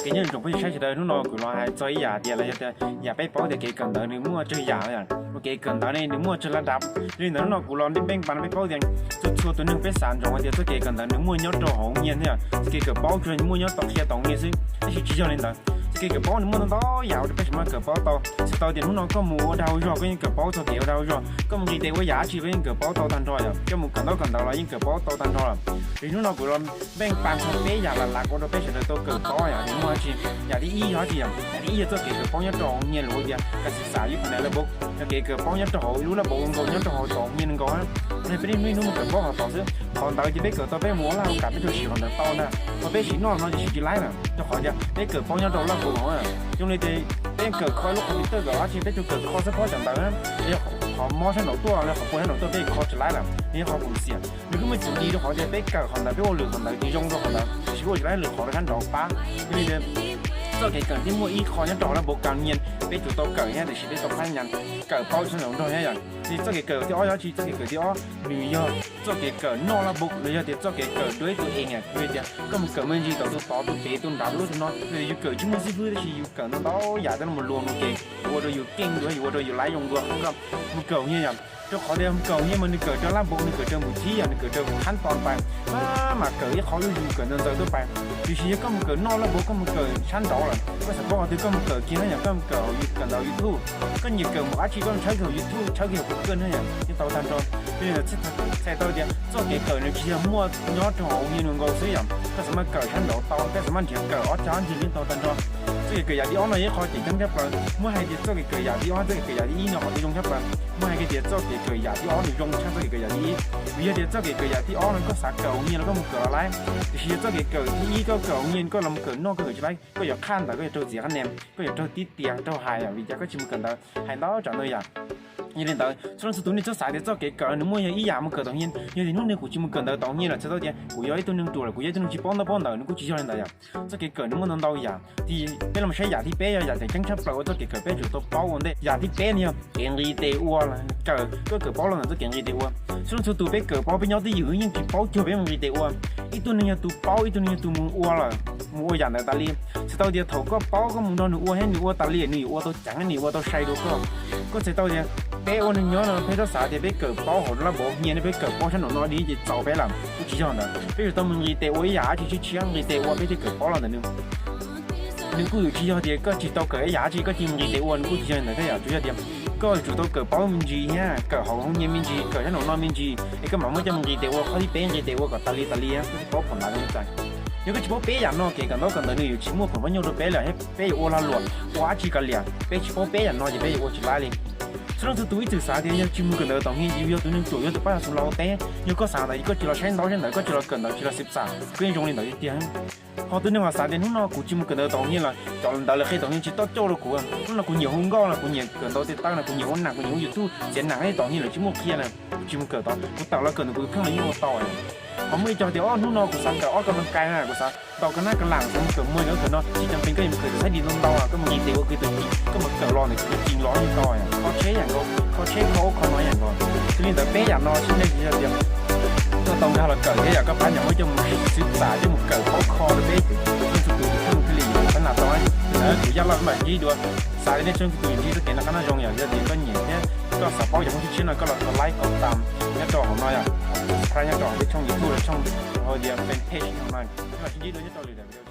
Kev nyob ntsoov peb saib sawv daws, hnub no kuv los hais txog ib yam tias los yog tias yam peb paub tias kev kawm ntawv nws muaj tsawg yam yom. Ua kev kawm ntawv ne nws muaj tsawg lab dab. Yog li ntawd hnub no kuv los npej npaj no peb paub tias txhua txhua tus neeg peb xav ntsoov hais tias txoj kev kawm ntawv nws muaj nyob rau hauv nyiaj thiab yom, txoj kev kawm paub tsuas muaj nyob tau qhia tau nyiaj xwb, tab sis tsis yog li ntawd. Txoj kev kawm paub nws muaj ntau ntau yam ua rau peb tsis muaj kawm paub tau. Txhais tau tias hnub no koj mus ua dag ua zog koj yeej kawm paub txog kev ua dag ua zog, koj mus nqis tes ua yam dab tsi koj yeej kawm paub tau tag nrho yom, koj mus kawm ntaub kawm ntawv los yeej kawm paub tau tag nrho. Ces hnub no kuv los npej npaj txog peb yam lam lam ua rau peb sawv daws tau kawm paub yom, nws muaj dab tsi. Yam thib ib yog dab tsi yom? Yam thib ib yog txoj kev kawm paub nyob rau hauv nyiaj los tias kas xis xas ib phu na lab npaum, yog kev kawm paub nyob rau hauv ib lub lab npaum nkaus nyob rau hauv tau nyiaj nkaus. Peb niaj hnub mus kawm paub qhov tod xwb, qhov ntawd ces peb kawm tau peb mus ua laj ua kam peb tsuas siv qhov ntawd tau ntag. Qhov peb siv noj no ces siv tsis laib na, rau qhov tias peb kawm paub nyob rau lab npaum no. Zoo li tias peb kawm kho lub computer kawm dab tsi peb tsuas kawm kho xwb, paub cov ntawd, qhov mob sab nraud tuaj los qhov puas sab nraud tuaj peb kho tsis laib lawm, nws yog qhov khuv xim. Nws kuj muaj cim li rau qhov tias peb kawm qhov ntawd peb ua lwm qhov ntawd tsis zoo rau qhov ntawd, tiam sis ua tsis laib lwm qhov rau sab nraud pab. Yog li ntawd txoj kev kawm thiaj muaj ib qho nyob rau hauv lab npaum kas nyiaj peb tsuas tau kawm thiab tiam sis peb tau phab nyas kawm paub sab nraud nrog thiab yom. Ces txoj kev kawm thib ob yog dab tsi? Txoj kev kawm thib ob nws yog txoj kev kawm noj lab npaum los yog tias txoj kev kawm dua ib tug ees, yog tias koj mus kawm me ntsis tom tus tod tus pem tus nrad tus ub tus no, yog tias yus kawm tsis muaj xib fwb tab sis yus kawm ntau ntau yam tej no mus luas nkaus ces yuav ua rau yus keej dua, yuav ua rau yus laib zoo dua qhov koj mus kawm nyiaj yom. Rau qhov tias mus kawm nyiaj mas nws kawm raws lab npaum, nws kawm raws npaum thib yom, nws kawm raws qhab tos pais, mas kawm ib qho zuj zus kawm ntau ntau tuaj pais. Tiam sis yog koj mus kawm noj lab npaum, koj mus kawm sab nraud lawm, koj xav paub qhov twg koj mus kawm kiag na yom, koj mus kawm kawm ntawv YouTube, koj nyiam kawm mus dab tsi koj mus tshawb kiag YouTube, tshawb kiag Google na yom, yeej tau tag nrho. Yog li ntawd txhais tau tias txoj kev kawm nws tsis yog muaj nyob rau hauv nyiaj nkaus xwb yom, koj xav mas kawm sab nraud tau, koj xav mas nrhiav kawm ob tsab ntsis yeej tau tag nrho. Txoj kev kawm yam thib ob no yog ib qho tseem ceeb tshaj plaws, muab hais tias txoj kev kawm yam thib ob, txoj kev kawm yam thib ib no qhov twg zoo tshaj plaws? Muab hais tias txoj kev kawm yam thib ob nws zoo tshaj txoj kev kawm yam thib ib. Vim yog tias txoj kev kawm yam thib ob no koj xav kawm hauv nyiaj los koj mus kawm los laib, tiam sis yog txoj kev kawm thib ib koj kawm hauv nyiaj koj los mus kawm noj koj kawm tsis laib, koj yuav qhaj ntawd, koj yuav raug txiav qhab nia, koj yuav raug tib tias raug hais vim cas koj tsis mus kawm ntawd, hais ntau tsav ntau yam. Yog li ntawd txhua leej txhua tus nej txhob xav tias txoj kev kawm nws muaj yog ib yam mus kawm tau nyiaj. Yog tias hnub no kuv tsis mus kawm ntawv tau nyiaj lawm txhais tau tias kuv yog ib tug neeg ruam lawm, kuv yog ib tug neeg tsis paub ntaub paub ntawv, nws kuj tsis yog li ntawd yom. Txoj kev kawm nws muaj ntau ntau yam. Peb los mus saib yam thib peb yog yam tseem ceeb tshaj plaws ua txoj kev kawm peb yuav tsum tau paub ua ntej. Yam thib peb no yog kev nqis tes ua. Kawm, koj kawm paub los ntawm txoj kev nqis tes ua. Txhua leej txhua tus peb kawm paub peb nyob twj ywm yeej tsis paub cuag peb mus nqis tes ua. Ib tug neeg yog tus paub, ib tug neeg yog tus mus ua lawm, mus ua yam ntawd tas li. Txhais tau tias thaum koj paub koj mus nrog nws ua thiab nws ua tas li nws yuav ua tau ceev, nws yuav ua tau sai dua koj. Koj txhais tau tias peb ua neeg nyob no peb txhob xav tias peb kawm paub hauv lab npaum nyiaj ne, peb kawm paub sab nraum no li ces txaus peb lawm, kuj tsis yog ntawd. Peb yuav tau mus nqis tes ua ib yam dab tsi tshiab tshiab, nqis tes ua peb thiaj kawm paub los ntawm nws. Nws kuj yuav tsis yog tias koj tsis tau kawm ib yam dab tsi koj cia li nqis tes ua, nws kuj tsis yog li ntawd thiab yom. Tsuas yog tias koj yuav tsum tau kawm paub me ntsis thiab kawm hauv nyiaj me ntsis, kawm sab nraum no me ntsis es koj mam muab coj mus nqis tes ua, qhov thib peb nqis tes ua kom tas li tas li, koj thiaj paub phom ntawd. Txhais, yog koj tsis paub peb yam no kev kawm ntaub kawm ntawv nws yuav tsis muaj khoom pab nyuj rau peb lawm thiab peb yuav ua lag luam ua dab tsi kav liam, peb tsis paub peb yam no ces peb yuav ua tsis laib li. Txhua leej txhua tus ib txwm xav tias yog tsis mus kawm ntawv tau nyiaj ces yus yog tus neeg ruam, yog tus paj xeem laus teb. Yog koj xav ntawd ces koj tsis los saib ntaub saib ntawv, koj tsis los kawm ntawv, tsis los xwm txam, koj yeej zoo li ntawd tiag tiag. Ho tus neeg uas xav tias hnub no kuv tsis mus kawm ntawv tau nyiaj los cov ntawv lawv qhia tau nyiaj tsis to coj rau kuv, hnub no kuv nyiam hu nkauj los kuv nyiam kawm ntau tej tawb no, kuv nyiam ua nas, kuv nyiam ua YouTube, txiav nas li tau nyiaj lawv tsis muaj qhia na, kuv tsis mus kawm tau, kuv tawm los kawm ntawv kuv kheej los yeej ua tau. Ho muaj ib co tias ob hnub no kuv xav kawm ob ko nplooj kai na, kuv xav ntaus ko nab ko las, kuv xav mus kawm muaj ntawd kawm no, tsis cam pees koj yuav mus kawm tus thaib di ntau ntau, koj mus nqis tes ua kws tus cim, koj mus kawm los ntawm kws tus cim los yeej tau. Kho tsheb yam nkaus, kho tsheb kho ub kho no yam nkaus. Yog li ntawd peb yam no tsis muaj dab tsi yog tias koj tau nkag los kawm thiab yog koj pab nyuam muab coj mus xwb txam coj mus kawm paub kho rau peb txhua leej txhua tus kheej thiaj li yuav pab nas tau. Li ntawd kuv Yaj Loj mam ntsib dua, xav li nej txhua leej txhua tus ntsib txoj kev noj qab nyob zoo yom. Yog tias koj nyiam thiab koj xav paub cov tshiab tshiab no koj los tau like, comment nyob rau hauv no yom, subscribe nyob rau hauv peb tshooj YouTube los tshooj hauv tias fanpage no. Mam sib ntsib dua nyob rau lwm daim video.